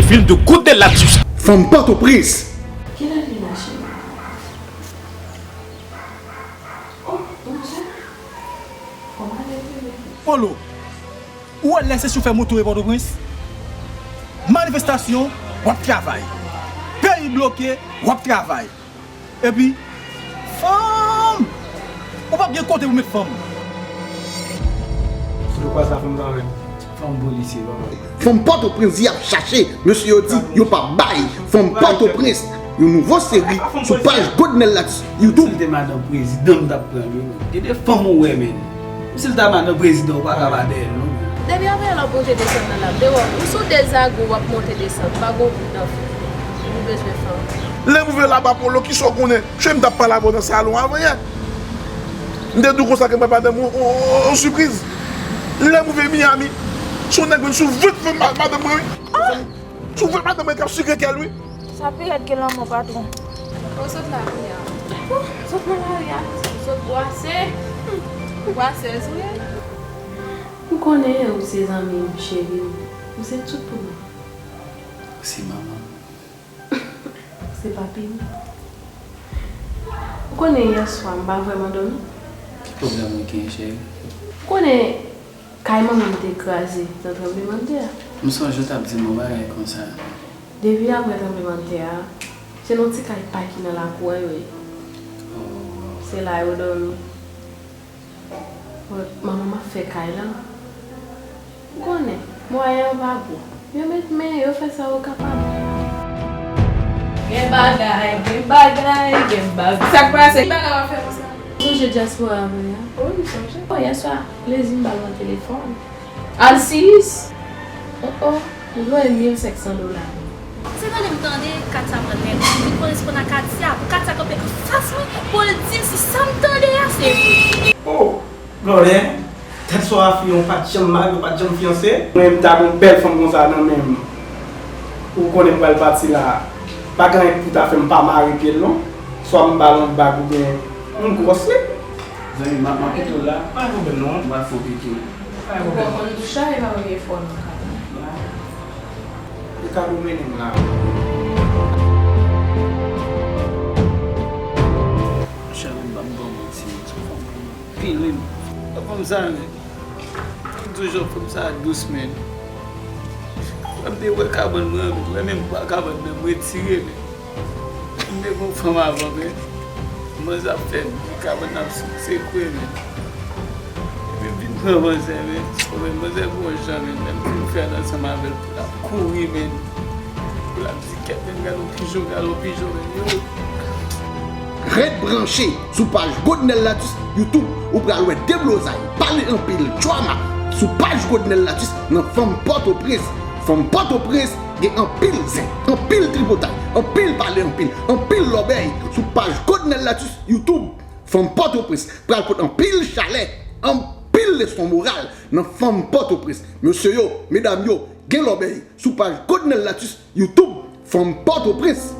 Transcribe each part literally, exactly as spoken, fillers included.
Fil de Goodnel Latus. Fanm Pòtoprens. Kilè l vin achte? Oh, bonjou. Kòman w ye? Polo, ou wè lè se sou fè moto e Pòtoprens? Manifestasyon, w ap travay. Peyi bloke, w ap travay. Epi, fanm! Ou p ap gen kote pou met fanm. Si nou kwaz la, fanm sa menm. Fanm polisye, papa. Fanm Pòtoprens y ap chache, mesye yo di yo p ap bay. Fanm Pòtoprens, yon nouvo seri sou paj Godnel Latus YouTube. Si l te madanm prezidan, m t ap pran li, men. Gen de fanm ou wè, men. Si l ta madanm prezidan, ou pa ka pa dèyè l, non. Depi anpil w ap monte desann nan lab, de wè, ou sou de zago w ap monte desann, pa gon bout nan fi. Ou bezwen fanm. Lè m rive laba Polo, kisa w konnen? Chè m t ap pale avè w nan salon avan yè. M te di w konsa ke m bay madanm ou, ou, ou, ou sipriz. Lè m rive Miami, se yon nèg menm sou vant fanm ma-, madanm mwen, wi. Sou vant madanm mwen k ap sikre kè l, wi. Sa pi rèd ke lanmò, patwon. Ou sot la kounye a. Ou sot nan lari a. Ou sot bwase. Ou bwase, wi. M konnen ou se zanmi m, cheri m. Ou se tout pou mwen. Ou se manman m. Ou se papi m. Ou konnen yè swa m pa vrèman dòmi. Ki pwoblèm ou gen, cheri? Ou konnen kay manman m te kraze nan tranblemanntè a. M sonje w t ap di m yon bagay konsa. Depi apre tranblemanntè a, se nan ti kay pa ki nan lakou an yo ye. Oh. Se la yo dòmi. Manman m ap fè kay la. Ou konnen, mwayen an pa gwo. Yo met men, yo fè sa yo kapab. Gen bagay, gen bagay, gen bagay. Sa k pase? Ki bagay w ap fè konsa? Sonje dyaspora vre a? Wi, m sonje. Bon, yè swa, plezi m ba l nan telefòn. Alsiyis! Oh, oh, m dwe mil senk san dola. Se tande m tande Katia pran nèg mwen, m vin konnen se konn a Katia, pou Katia kanpe anfas mwen, pou l di m si sa m tande a se vre. Oh, Glòlè, tèt swa a fi, ou pa t janm marye, ou pa t janm fiyanse. Mwen, m ta gen yon bèl fanm konsa nan men m. Ou konnen m pral pati la. Pa gen anyen ki pou ta fè m pa mare pye l non. Swa m ba l yon bag oubyen yon gwòs wi. Zanmi m, m ap kite w la. Pa gen pwoblèm non. M pral fè w pike. Pa gen pwoblèm. Ou konn doucha, e pa premye fwa w nan kay la. E kado mennen m la. Cheri m, ban m bon manti, se fanm anpil wi. Fanm sa, men. M toujou fanm sa dous, men. Lè m te wè kabann mwen, mwen menm bwa kabann nan, m retire, men. M te gon fanm avan, men. Manzè ap fè bri kabann nan ap sekwe, men. Epi m vin pran manzè, men. Sou men manzè gon jan, men. Lè m fin fè l ansanm avè l, l ap kouri, men. L ap di kèt, men, gade yon pijon, gade yon pijon, men. Yo. Ret branche sou paj Godnel Latus YouTube, ou pral wè deblozay, pale anpil, drama sou paj Godnel Latus nan Fanm Pòtoprens. Fanm Pòtoprens gen anpil zen, anpil tripotay, anpil pale anpil, anpil lòbèy sou paj Godnel Latus YouTube. Fanm Pòtoprens pral pote anpil chalè, anpil leson moral nan Fanm Pòtoprens. Mesye yo, medam yo, gen lòbèy sou paj Godnel Latus YouTube, Fanm Pòtoprens.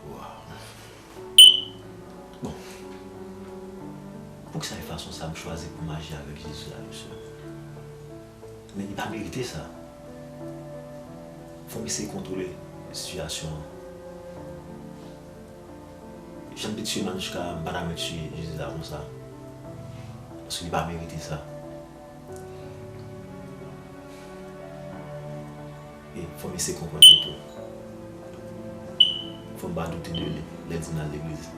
Waw. Bon. Poukisa e fason sa m chwazi pou m aji avèk Jezi la, mesye? Men li pa merite sa. Fò m eseye kontwole sitiyasyon an. Jan m te tiye Manouchka, m pa ta mèt tiye Jezi la konsa. Paske li pa merite sa. E fò m eseye konprann li tou. Fò m pa doute de li lè l di m l al legliz.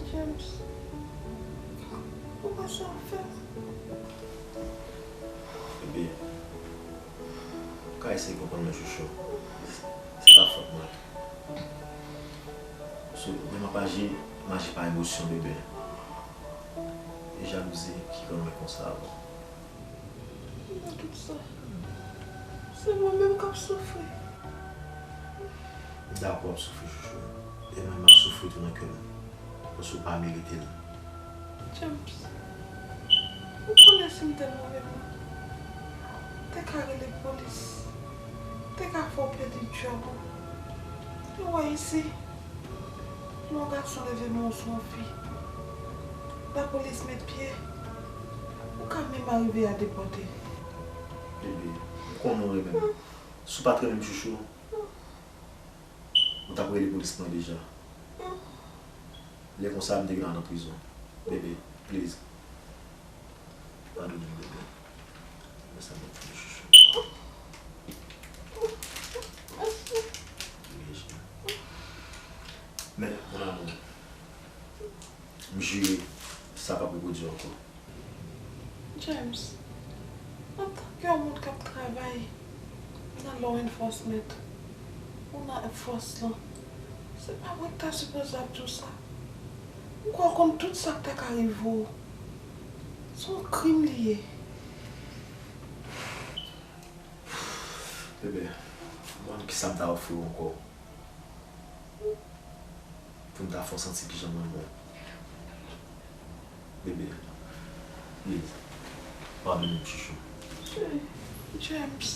James, poukisa w fè sa? Bebe, ou ka eseye konprann mwen, chouchou. Se pa fòt mwen. So, lè m ap aji, m aji pa emosyon, bebe. E jalouzi ki rann mwen konsa avan. Nan tout sa, se mwen menm k ap soufri. M dakò w ap soufri, chouchou. E mwen menm m ap soufri tou nan kè m. Paske w pa merite l. James, ou konnen si m te move mwen, m te ka rele polis, m te ka fè w pèdi djòb ou. E w wè isi, lè yon gason leve men w sou yon fi, lapolis met pye, ou ka menm arive a depòte. Bebe, m konnen w renmen m. Si w pa t renmen m, chouchou, ou t ap rele polis pran deja. Lè konsa, m te gentan nan prizon. Bebe, please. Padone m, bebe. Mwen sa mwen fè, chouchou. Men, mon amour, m jire sa p ap repwodui ankò. James, antanke yon moun k ap travay nan law enforcement ou nan fòs lan, se pa mwen ki ta sipoze ap di w sa. M kwè w konn tout sa k ta ka rive w. Se yon krim li ye. Bebe, m pa konn kisa m ta ofri w ankò. Pou m ta fè w santi kijan m renmen w. Bebe, please, padone m, chouchou. James,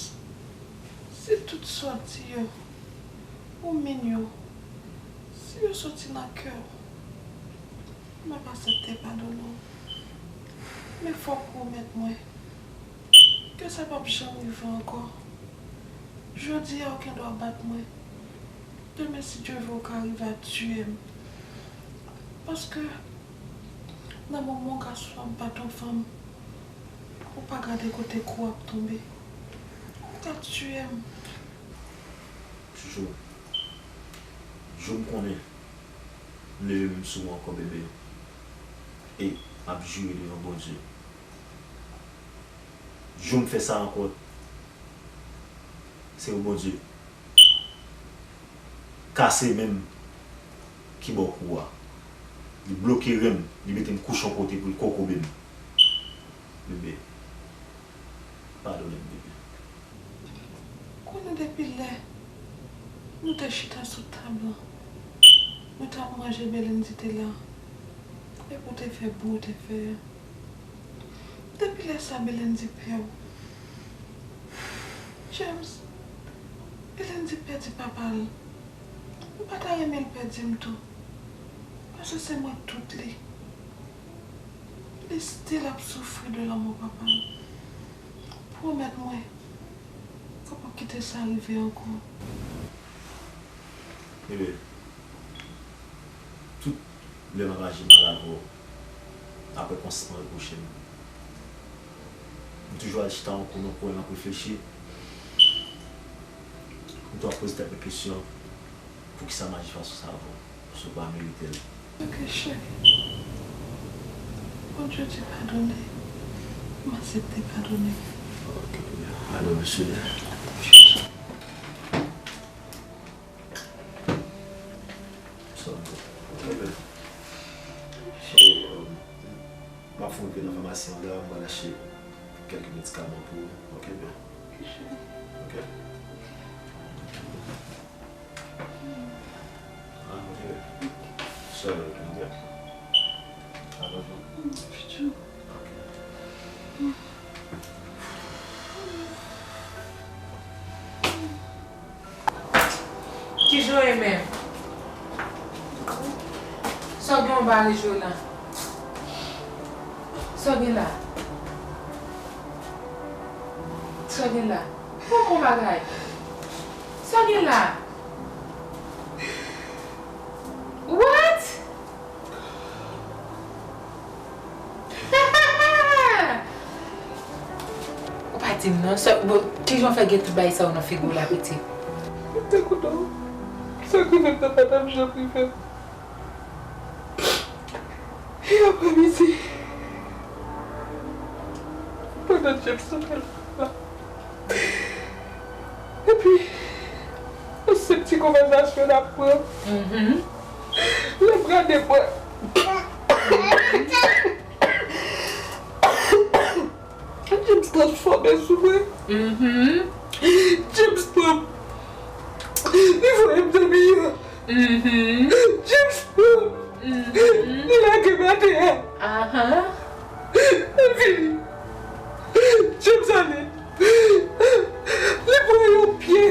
si tout sa w di yo, ou min yo, si yo soti nan kè w, m ap aksepte padone w. Men fò w pwomèt mwen ke sa p ap janm rive ankò. Jodi a, ou gen dwa bat mwen. Demen, si Dye vle, ou ka rive a tiye m. Paske, nan moman yon gason ap bat yon fanm, ou pa gade kote kou ap tonbe. Ou ka tiye m. Chouchou, jou m konnen m leve men m sou ou ankò, bebe, e m ap jire devan Bondye. Jou m fè sa ankò, se pou Bondye kase men m ki bò kou a. Li bloke ren m, li mete m kouche yon kote pou l kokobe m. Bebe, padone m, bebe. Konnen depi lè nou te chita sou tab lan, nou t ap manje Belendy te la, epi w te fè bri w te fè a. Depi lè sa, Belendy pè w. James, Belendy pèdi papa l. M pa ta renmen l pèdi m tou. Paske se mwen tout li. Li still ap soufri de lanmò papa l. Pwomèt mwen ke w p ap kite sa rive ankò. Bebe, tout lè m ap aji mal avè w, m ap wè konstant repwoche m. M toujou al chita yon kou nan kwen, m ap reflechi. M tou ap poze tèt mwen kesyon, poukisa m aji fason sa avè w? Paske w pa merite l. Ok, cheri. Bondye di padone. M aksepte padone. Ok, I love you, sweetie. So, ok, babe. So, um, m ap fon rive nan famasi an la, m pral achte Kèk medikaman pou ou, ok, byen? Ok? Ah, ok. Sè, ok. I love you. Ok. Kijan w ye menm? Sa w gen w ba rejou la? Sa w gen la? Sa w gen la? Bon, bon bagay. Sa w gen la? What? Ou pa di m non, sa, bon, kijan w fè gen tout bagay sa yo nan figi w la, pitit? M te konnen w. Sa k rive m nan pa t ap janm rive m. E aprèmidi, pandan James t ap fè la, epi, yon senp ti konvèsasyon n ap pran. Mhm. Lè m gade mwen, James transfòme sou mwen. Mhm. James pran m. Li voye m nan miray. Mhm. James pran m. Mhm. Li lage m atè a. Ahan. Epi, James ale. Li pran yon pye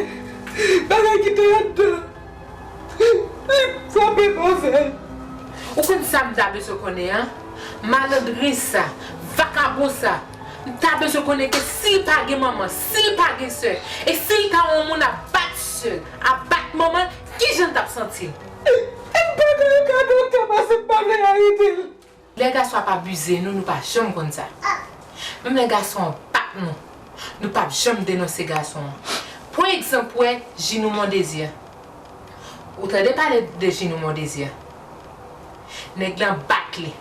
bagay ki te anndan. Li frape m avè l. Ou konn sa m ta bezwen konnen an? Malandren sa, vakabon sa. M ta bezwen konnen ke si l pa gen manman, si l pa gen sè, e si l ta yon moun ap bat sè l, ap bat manman l, kijan l t ap santi l? E m pa ka yon ka doktè paske m pa vle arete l. Lè gason ap abize nou, nou pa janm konn sa. Menm lè gason an bat nou, nou p ap janm denonse gason an. Pran egzanp wè Ginou Mondésir. Ou tande pale de Ginou Mondésir? Nèg lan bat li,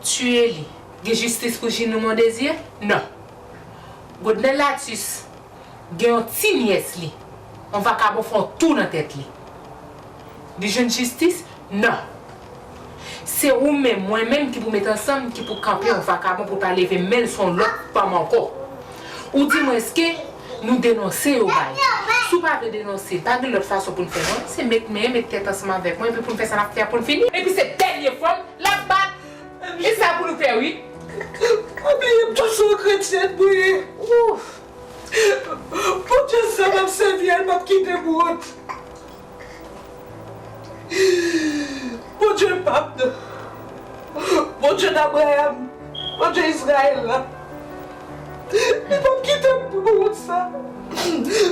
tiye li. Gen jistis pou Ginou Mondésir? Non. Godnel Latus gen yon ti nyès li, yon vakabon fè yon tou nan tèt li. Li jwenn jistis? Non. Se ou menm, mwen menm ki pou met ansanm, ki pou kanpe yon vakabon pou l pa leve men l sou yon lòt fanm ankò. Ou di mwen èske nou denonse yo bay. Si w pa vle denonse, pa gen lòt fason pou n fè non. Se met men, met tèt ansanm avèk mwen, epi pou n fè sa n ap fè a pou n fini. Epi se dènye fwa m l ap bat. E sa pou nou fè wi. Pa bliye m toujou yon kretyèn mwen ye. Ouf. Bondye sèl m ap sèvi a, l p ap kite m wont. Bondye pap nan, Bondye Abraram, Bondye Izrayèl la, li p ap kite m pou m wont sa.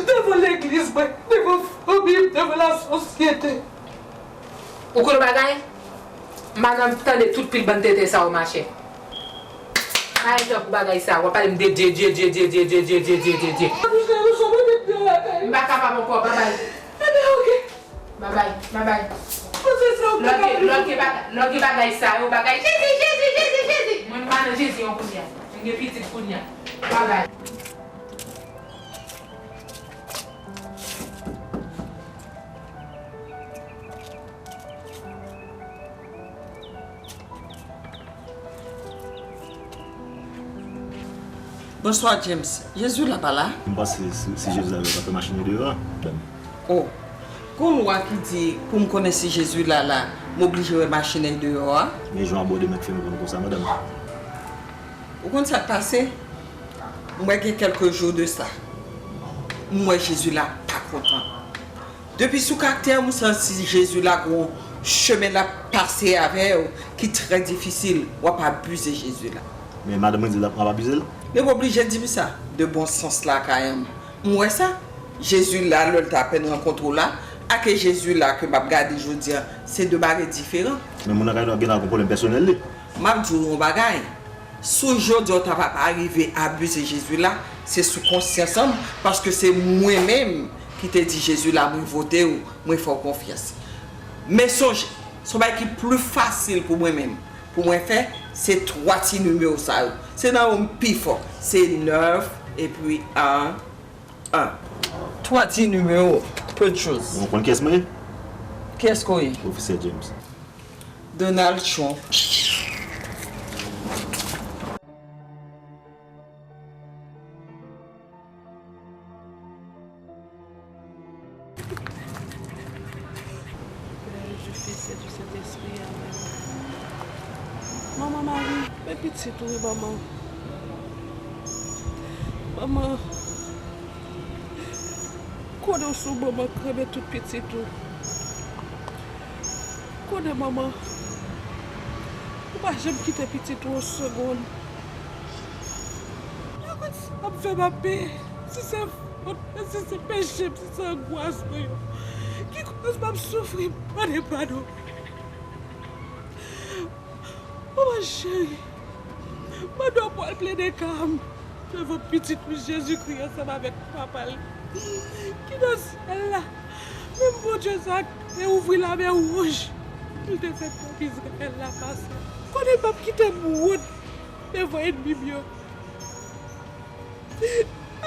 Devan legliz mwen, devan fanmi m, devan lasosyete. Ou konn bagay? M pa nan tande tout pil bann tenten sa yo mache. Pa enkyete pou bagay sa, w ap pale m de Dye, Dye, Dye. M pa kapab ankò, babay. Babay, babay. Lòt gen bagay sa yo, bagay Jezi, Jezi, Jezi, Jezi. Mwen m pa nan Jezi an kounye a. Mwen gen pitit kounye a. Babay. Bonswa, James. Jezi la pa la? M panse si, si Jezi la, yo ta fè machin deyò a, madanm. Oh. Gon lwa ki di pou m konnen si Jezi la la, m oblije wè machin deyò a? Men jan w abòde m ak fè m konn konsa, madanm. Ou konn sa k pase? M wè gen kèlke jou de sa. M wè Jezi la pa kontan. Depi sou kaktè m, ou santi Jezi la gon chemen l ap pase avè w ki trè difisil, w ap abize Jezi la. Men madanm mwen di l ap, m ap abize l? Li oblije di m sa, de bon sans lakay m. M wè sa, Jezi la, lè l t apèn rankontre w la, ak Jezi la ke m ap gade jodi a, se de bagay diferan. Men moun nan kay nou ap gen nan gon pwoblèm pèsonèl li. M ap di w yon bagay. Si w jodi a w ta pa rive abize Jezi la, se sou konsyans an m, paske se mwen menm ki te di Jezi la, mwen vote w, mwen fè w konfyans. Men sonje, se yon bagay ki pli fasil pou mwen menm, pou mwen fè, se twa ti nimewo sa yo. Se nan yo m pi fò. Se nèf epi en, en. Twa ti nimewo, peu de chose. Ou konn kiyès mwen ye? Kiyès ke w ye? Pwofesè James. Donald Trump. Sèt ou Sentespri, amèn. Manman Mari, men pitit ou wi, manman. Manman, konnen w sou manman, kenbe tout pitit ou. Konnen manman, ou pa janm kite pitit ou yon segonn. Mwen konn si m ap fè m ap peye, si se fòt mwen, si se peche m, si se angwas mwen yo ki koz m ap soufri, mande padon. Manman cheri, mande w pou al plede ka m devan pitit ou Jezikri ansanm avèk papa l ki nan syèl la. Menm Bondye sa te ouvri lamè wouj pou l te fè pèp Izrayèl la pase. Konnen l p ap kite m wont devan ènmi m yo.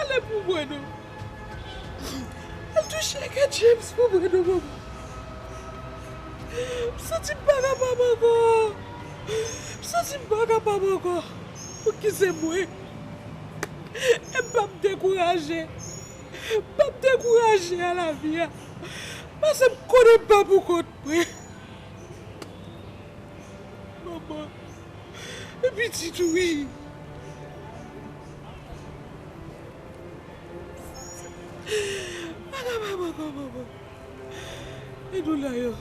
Ale pou mwen non. Al touche kè James pou mwen non, manman. M santi m pa kapab ankò. M santi m pa kapab ankò. Pou ki se mwen? E m p ap dekouraje. M p ap dekouraje a lavi a. Paske m konnen m pa pou kont mwen. Manman, e pitit ou wi. Pa kapab ankò, manman. E doulè yo,